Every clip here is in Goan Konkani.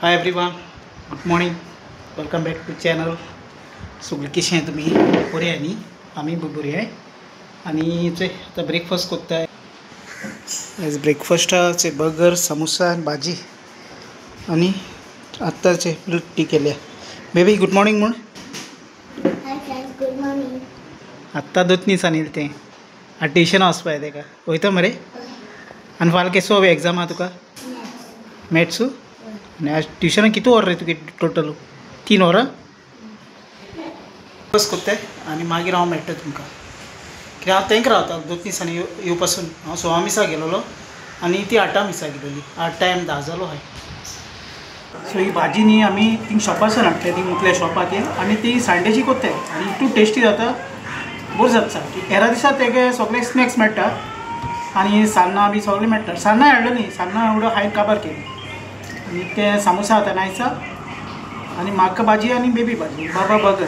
Hi everyone, good morning, welcome back to channel. सगळीं कशें तुमी बरी आहा न्ही? आमी बरी आहाय. आनी चोय आतां ब्रेकफास्ट कोत्ताय. आयज ब्रेकफास्टाचे बर्गर, समोसा आनी भाजी. आनी आत्ताचे मिल्क टी केल्या. बेबी गुड मॉर्निंग म्हूण. Hi friends, good morning. आत्तां दोन दिसांनी येयलें तें. आतां ट्युशनाक वचपा जाय तेका. वयता मरे? आनी फाल्यां केसो एग्जाम आहा तुका? मॅथ्सू? आनी आज ट्युशनाक कितू वर रे तुगे टोटल? 3 वरां? बस कोत्ताय आनी मागीर हांव मेळटा तुमकां. कित्याक हांव तेंक रावता 2 दिसांनी येवपासून. हांव 16 मिसा गेलोलो आनी ती 8 मिसा गेलोली. आठ टायम 10 जालो हय. सो ही भाजी न्ही आमी थिंग शॉपासून हाडटा, ती मुकल्या शॉपाचेर, आनी ती सांडेची कोत्ताय आनी इतू टेस्टी जाता, बरी जाता सारकी. हेरा दिसा तेगे सगळे स्नॅक्स मेळटा आनी सान्नां बी सगळें मेळटा. सान्नां हाडलो न्ही, सान्नां उडो हांवें काबार केली. आनी ते सामोसा आतां नायसा आनी म्हाका भाजी आनी बेबी भाजी, बाबा बर्गर.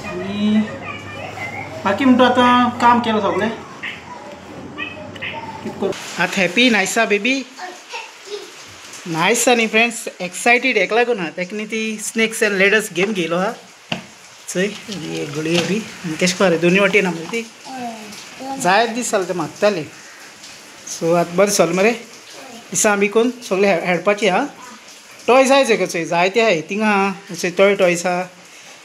आनी बाकी म्हणटा आतां काम केलां सगळें. कितें आतां हॅपी नायसा बेबी? नायसा न्ही फ्रेंड्स, एक्सायटीड हेका लागून आहा. तेका न्ही ती स्नेक्स एंड लेडर्स गेम घेयलो आहा. चोय आनी एक घडये बी आनी केशें कोर दोनी वाटेन आहा मरे ती. जायत दीस जाले ते मागताले. सो आतां बरें चल मरे, दिसा आमी कोन्न सगळें हेडपाची आहा. टॉयज आहाय चोय चोय जायते आहाय थिंगा आहा, चोय टॉय टॉयज आहा.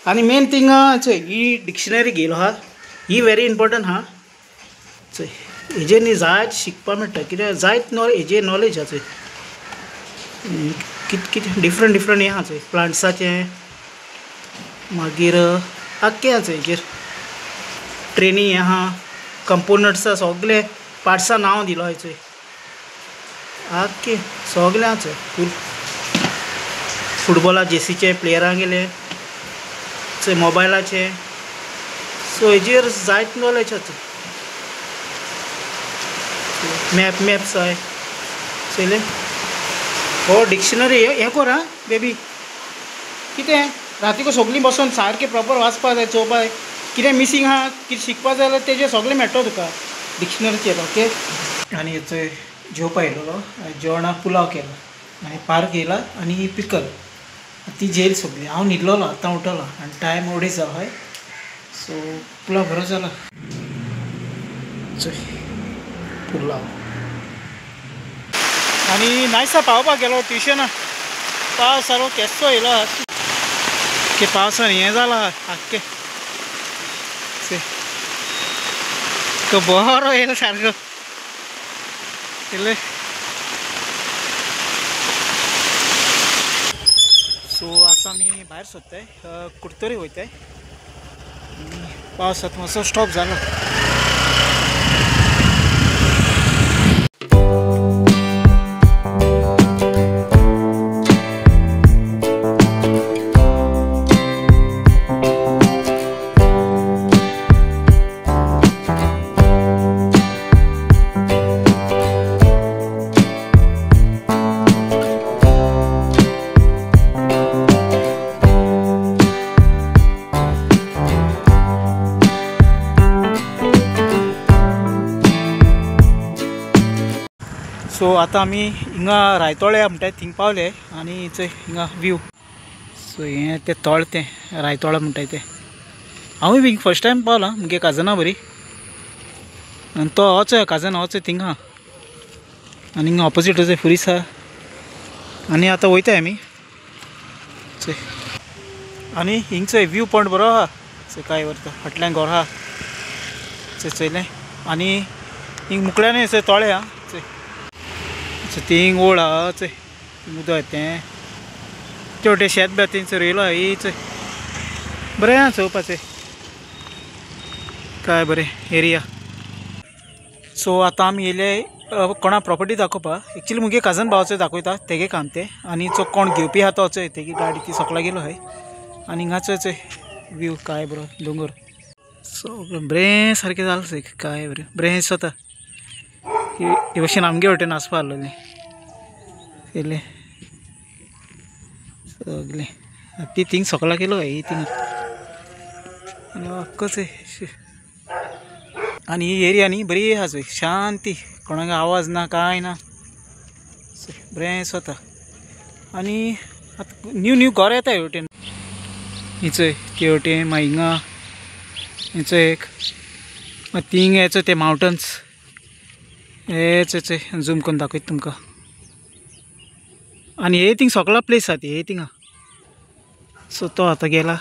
आनी मेन थिंगा चोय ही डिक्शनरी घेयलो आहा, ही वेरी इम्पोर्टंट आहा. चोय हेजेर न्ही जायत शिकपा मेळटा, कित्याक जायत हेजेर नॉलेज आहा. चोय कितें कितें डिफरंट डिफरंट हें आहा चोय, प्लांट्साचें, मागीर आख्खें आहा चोय हेजेर. ट्रेनी हें आहा, कंपोनंट्सा सगळे पार्ट्सां नांव दिलो आहा चोय, आख्खें सगळें आहा चोय. फूल फुटबॉला जेसीचे प्लेयरां गेले चोय, मोबायलाचे. सो हेजेर जायत नॉलेज आहा चोय. मॅप मॅप्स आहाय चोयलें. हो डिक्शनरी हें कोर आं बेबी, कितें रातीको सगळीं बसोन सारकें प्रोपर वाचपा जाय, चोवपा जाय, कितें मिसींग आहा, कितें शिकपा जाय जाल्यार तेजेर सगळें मेळटलो तुका डिक्शनरीचेर. ओके. आनी चोय जेवपा येयलोलो, जेवणाक पुलाव केलो आनी पार्क येयला आनी पिकल ती जेल सगळी. हांव न्हिदलोलो, आतां उठलो आनी टायम 2.5 जालो हय. सो पुलाव बरो जाला. चोय पुलाव. आनी नायसा पावपाक गेलो ट्युशनाक, पावस सारको केसो येयलो आख्खे पावसान हें जालां आख्खें. तो बरो येयलो सारको येयलें. सो आतां आमी भायर सोदताय, कुडतरी वयताय. पावस आतां मातसो स्टॉप जालो. सो आतां आमी हिंगा रायतोळ्या म्हणटाय थिंग पावले आनी चोय हिंगा व्यू. सो हें तें तळ, तें रायतोळा म्हणटाय तें. हांवूय बी फर्स्ट टायम पावलां मुगे काजना बरी. आनी तो वचोय काजन वचोय थिंगा आनी हिंगा ऑपोजीट वचोय फुरीस आहा. आनी आतां वयताय आमी चोय. आनी हिंग चोय व्यू पॉयंट बरो आहा चोय, काय व्हरता फाटल्यान घर आहा चोय चोयलें. आनी हिंग मुकल्यानूय चोय तोळे आहा चोय, थिंग ओळ आहा चोय, उदक तें तेवटे शेत बी थिंग रोयलो आहा चोय, बरें आहा चोवपाचें, काय बरें एरिया. सो आतां आमी येयले कोणा प्रॉपर्टी दाखोवपा. एक्चुली मुगे काजन भावाचो दाखयता तेगे काम तें. आनी चो कोण घेवपी आहा तो चोय, तेगी गाडी ती सकला गेलो हय. आनी हिंगा चोय चोय व्यू काय बरो दोंगर, सगळें बरें सारकें जालां चोय, काय बरें बरें दिसता. हे भशेन आमगे वटेन आसपा आहलोलें येयलें सगळें. ती थिंग सकला गेलो हय थिंग आनी आख्खो चोय. आनी ही एरिया न्ही बरी आहा चोय, शांती, कोणाक आवाज ना कांय ना, बरें दिसता. आनी आतां न्यू न्यू घरां येता हे वटेन. ही चोय ते वटेन मागीर हिंगा हेचो एक मागीर थिंग हेचो ते मावंटन्स हे चोय झूम करून दाखयता तुमकां. आनी हे थिंग सगळो प्लेस आसा ती हे थिंगा. सो तो आतां गेला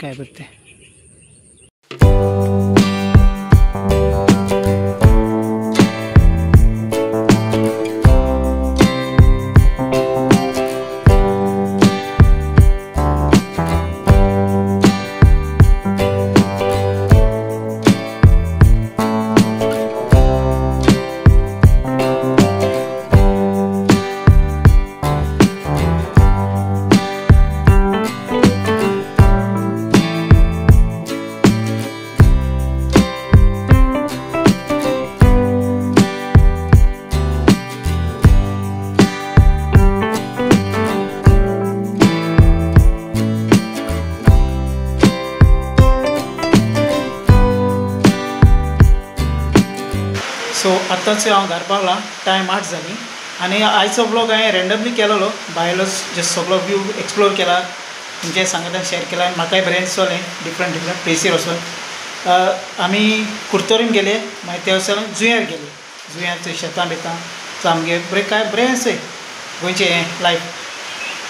काय बरें तें. सो आतांच हांव घर पावलां, टायम 8 जाली आनी आयचो व्लॉग हांवें रँडमली केलेलो, भायलो जस्ट सगळो व्यू एक्सप्लोर केला, तुमचे सांगातान शेअर केला आनी म्हाकाय बरें दिसलें डिफरंट डिफरंट प्लेसीर वचून. आमी कुर्तोरीम गेले, मागीर ते वचून जुंयार गेले, जुंयार थंय शेतां बितां सो आमगे बरें काय बरें आसा गोंयचें हें लायफ.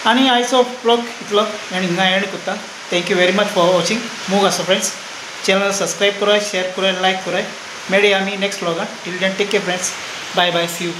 आनी आयचो व्लॉग इतलो आनी हिंगा एंड करता. Thank you very much for watching. मोग आसा फ्रेंड्स, चॅनल सबस्क्रायब कराय, शेअर कराय, लायक कराय. मेळया आमी next व्लॉगान. Till then take care friends, bye bye, see you.